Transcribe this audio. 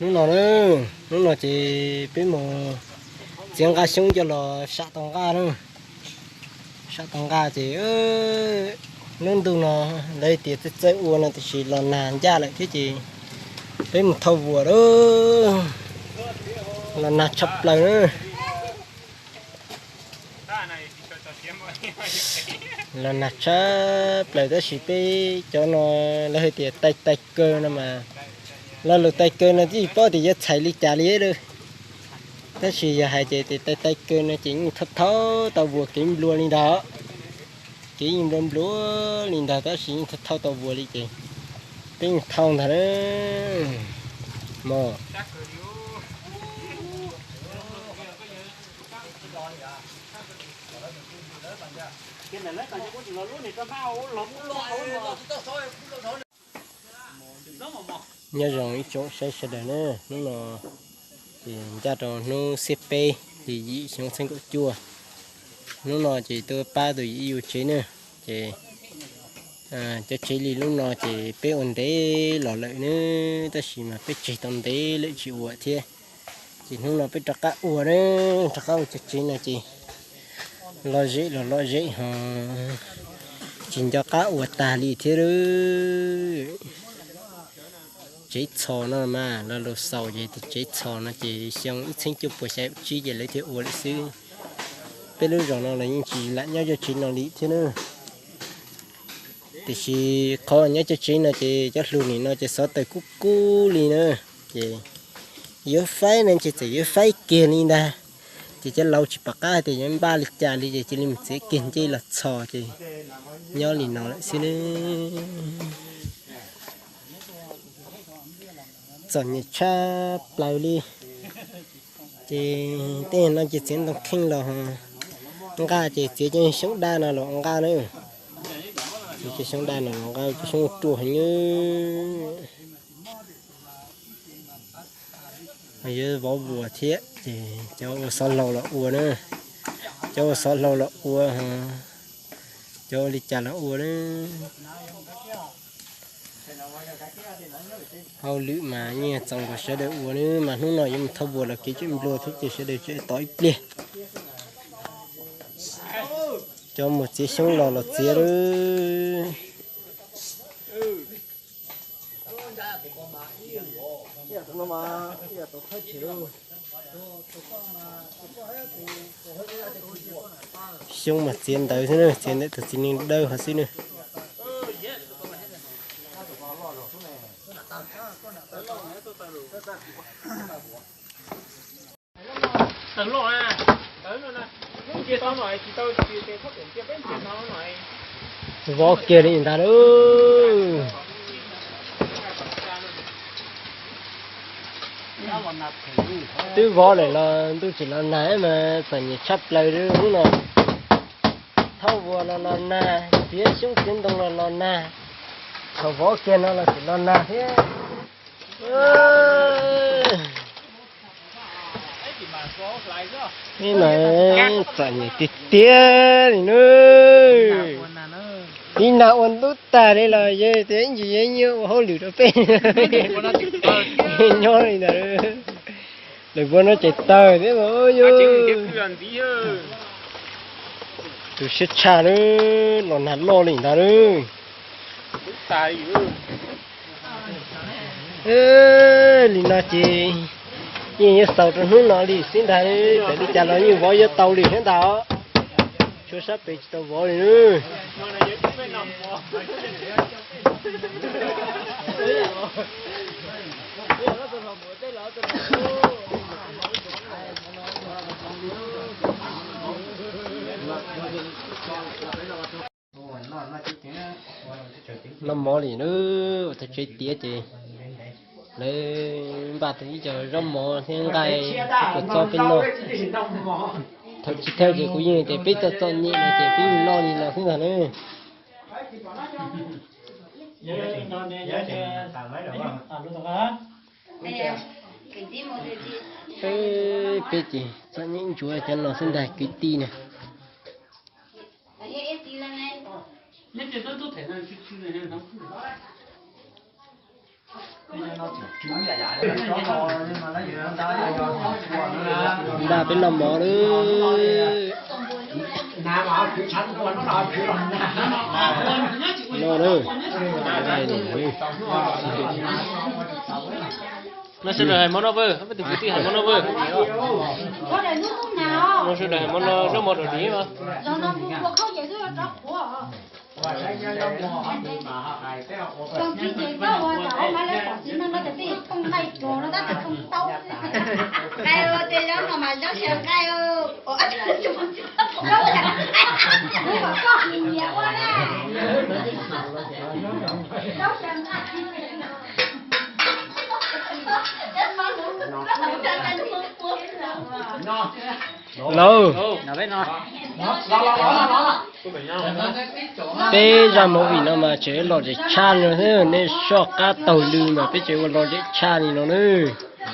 Hnub no na, hnub no ces peb mus txiav nqaj xyoob coj los sam tau nqaj na. Sam tau nqaj ces lub ntuj no lawv tias txawj txawj ua no tiam sis los nag ncaj lawm thiab ces peb mus thauj vuas lawm. Los nag tshaj plaws na. Los nag tshaj plaws tab sis peb cov no lawv hais tias tais tais kaw no mas, lo lus tais kaw no twb tsis paub tias yuav txhais li cas li lawm. Tab sis yog hais tias tais tais kaw no ces yeej thauj thauj tau vuas kev nplua li ntag. Kev yeej nplua nplua li ntag tab sis yeej thauj thauj tau vuas li ces peb yeej thauj ntag na. Mog. Nyob zoo ib tsoom saib sawv daws na, hnub no ces ncaj rau hnub xiab peb hli yim xyoo txheeb kaum cuaj. Hnub no ces tuaj pab tus yij yus tsev na, ces cov tsev li lub no ces peb ua ntev los lawm na, tab sis mas peb tseg tau ntev lawm tsis ua thiab. Ces hnub no peb rov qab ua na, rov qab ua cov tsev no ces lom zem los lom zem ho tsis nco qab ua tag li thiab. Tsev txhos no mas lo lus xaus ces tsev txhos no ces xyoo ib txheeb cuaj puas xya caum tsib ces lawv thiaj ua lawm xwb. Peb lub zos no los yeej tsis lam nyob cov tsev no li thiab na. Tiam sis qhov nyob cov tsev no ces cov hlu nim no ces xov taws kub kub li na, ces yuav faib no ces txawm yuav faib kiag li ntag. Ces cov laus tsis pom qab tias yuav npaj li cas li ces cia li mus txiav kiag ncej los txhos ces nyob li no lawm xwb na. Txom nyem tshaj plaws li. Ces tej no ces txiav ntoo kheej los nqaj ces txiav cov xyoob daj no los nqaj na. Txiav cov xyoob daj no los nqaj, cov xyoob ruaj heev na. Yuav vov vuas thiab ces cov ua xov laus los ua na. Cov ua xov laus los ua, cov ua li cas los ua na. Hauj lwm mas yeej txaus nkaus sawv daws ua na, mas hnub no yuav mus thauj vuas los kev tseem nplua thiab ces sawv daws tseem tos ib pliag. Cov mus txiav xyoob los los txiav lawm. Xyoob mas txiav ntawd xwb na, txiav ntawm tus txiv neej dawb hov xwb na. Vov kiag li ntag lauj. Twb vov lawm los ntuj tseem los nag mas txom nyem tshaj plaws li hnub no. Thauj vuas los los nag, txiav xyoob txiav ntoo los los nag, thaum vov kiag no los tseem los nag thiab. Ib mas txom nyem tiag tiag li na. Ib nag ua ntub tag li los yog tias ib ntsis yog nyiaj ua hauj lwm rau peb nyob li ntawd. Lawv npua no ces tawg thiab mas yog tus siab tshaj na, los nag loj li ntag na. Li no ces yeej yuav xaus rau hnub no li xwb ntag, txawm li cas los yeej vov yuav tau li thiab ntag. Tshuav sab pem tsis tau vov li na. Noj mov li na, ua tau tsev tiav ces lawv npaj tau ib co zaub mov thiab nqaij, kuv txob peb noj. Thaum tsis thawj ces kuv yeej tias peb txom txom nyem no ces peb yeej noj li no xwb ntag na. Peb ces txom nyem ntsuav cov no xwb ntag kwv tij na. Npaj peb noj mov lawm. Noj lawm. No sawv daws hais mov noj vwj, peb tus kwv tij hais mov noj vwj. No sawv daws hais mov no, zaub mov rau dim mas. Lauj, peb zaj movie no mas tseem lom zem tshaj no xwb, nej soj qab taug lw mas peb tseem ua lom zem tshaj li no nawb.